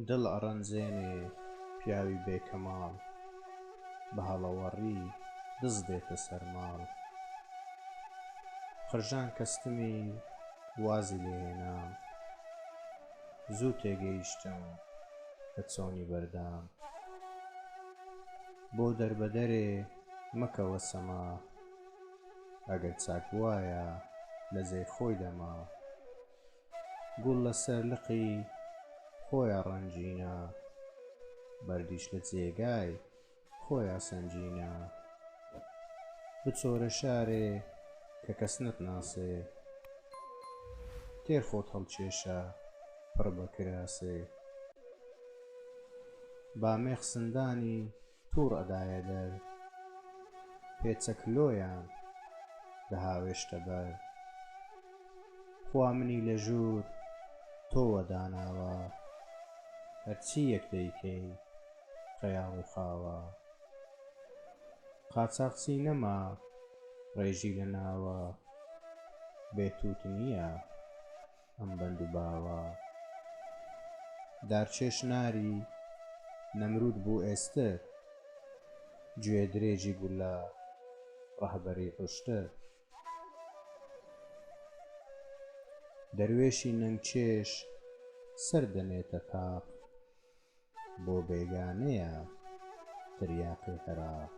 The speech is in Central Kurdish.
دڵ ئەڕەنجێنێ پیاوی بێ کەماڵ، بە هەڵەوەڕی دز دێتە سەر ماڵ. قرژان کەستمی وازی لێ هێنام، زوو تێگەیشتم کە چۆنی بەردام. بۆ دەربەدەرێ مەکەوە سەما، ئەگەر چاک بوایە لە جێی خۆی دەما. گوڵ لە سەر لقی خۆیا ڕەنگینە، بەردیش لە جێگای خۆیا سەنگینە. بچۆرە شارێ کە کەس نەتناسێ، تێر خۆت هەڵکێشە پڕ بە کراسێ. بامێخ زندانی تووڕ ئەدایە دەر، پێچەک لۆیان دەهاوێشتە بەر. خوا منی لە ژوور تۆوە داناوە، هەرچییەک دەیکەی خەیاڵی خاوە. قاچاخچی نەما ڕێژی لە ناوە، بێ تووت نییە ئەم بەند و باوە. دارچێش ناری نەمروود بوو ئێستر، گوێ درێژی گولە ڕەهبەری حوشتر. دەروێشی نەنگچێش سەر دەنێتە تاق، بۆ بێگانەیە تریاقی عێراق.